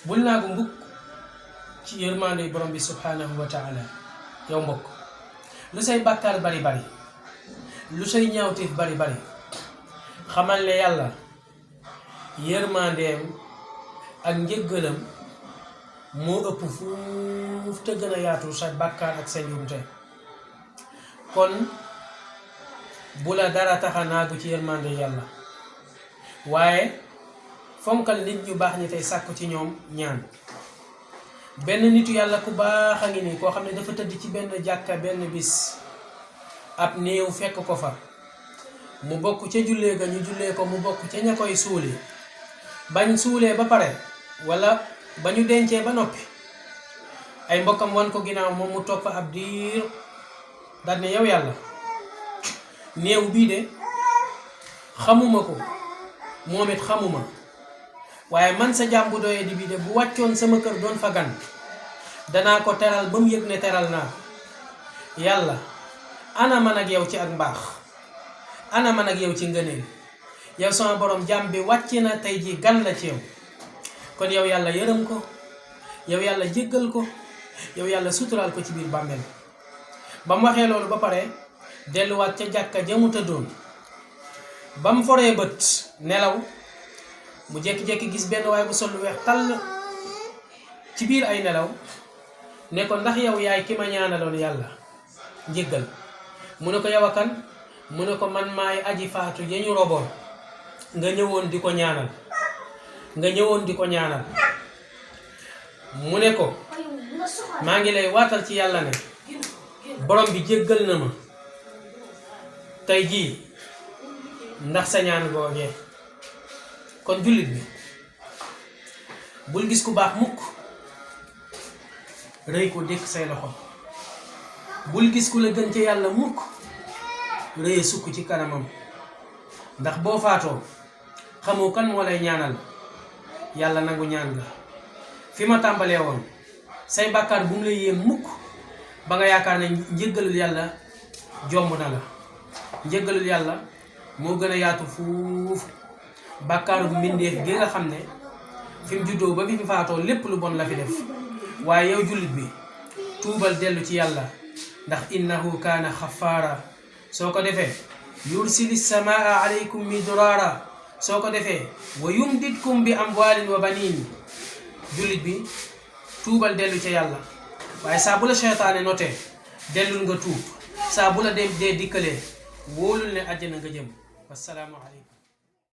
bul naagu mbukk ci yërmande borom bi subhanahu wa taala yow mbokk lu say bàkkaar bari bari lu say ñaawteef bari bari xamal ne yàlla yërmandeem ak njëggalam moo ëpp fuuf te gën a yaatu sa bàkkaar ak sa njuumte kon bu la dara taxa naagu ci yërmande yàlla waaye fonkal nit ñu baax ñi tey sàkku ci ñoom ñaan benn nitu yàlla ku baax a ngi nii koo xam ne dafa tëdd ci benn jàkka benn bis ab néew fekk ko fa mu bokk ca jullee ga ñu jullee ko mu bokk ca ña koy suuli bañ suulee ba pare wala ba ñu dencee ba noppi ay mbokkam wan ko ginnaaw moom mu toog fa ab diir daal ne yow yàlla néew bii de xamuma ko moom it xamuma waaye man sa jaam bu doyee di bii de bu wàccoon sama kër doon fa gan danaa ko teral ba mu yëg ne teral naa yàlla ana man ak yow ci ak mbaax ana man ak yow ci ngëneel yow sama borom jaam bi wàcc na tey ji gan la ci yow kon yow yàlla yërëm ko yow yàlla jéggal ko yow yàlla suturaal ko ci biir bàmmeel ba mu waxee loolu ba pare delluwaat ca jàkka jamu tëddoon ba mu foree bët nelaw mu jékki-jékki gis benn waay bu sol lu weex tàll ci biir ay nelaw ne ko ndax yow yaay ki ma ñaanaloon yàlla njéggal mu ne ko yow a kan mu ne ko man maay aji faatu ya ñu roboon nga ñëwoon di ko ñaanal mu ne ko maa ngi lay waatal ci yàlla ne borom bi jéggal na ma tey jii ndax sa ñaan googee kon jullit bi bul gis ku baax mukk rëy ko dékk say loxo bul gis ku la gën ci yàlla mukk rëye sukk ci kanamam ndax boo faatoo xamoo kan moo lay ñaanal yàlla nangu ñaan nga fi ma tàmbalee woon say bàkkaar bu mu lay yéem mukk ba nga yaakaar ne njëggalul yàlla jomb na la njëggalul yàlla moo gën a yaatu fuuf bàkkaaru mbindeef gi nga xam ne fi mu juddoo ba fi mu faatoo lépp lu bon la fi def waaye yow jullit bi tuubal dellu ci yàlla ndax innahu kaana xafaara soo ko defee yursili samaa alaykum midraara soo ko defee wa yumditkum bi amwaalin wa baniin jullit bi tuubal dellu ca yàlla waaye saa bu la seytaane notee dellul nga tuub saa bu la dee dikkalee wóolul ne àjjana nga jëm wassalaamu aleykum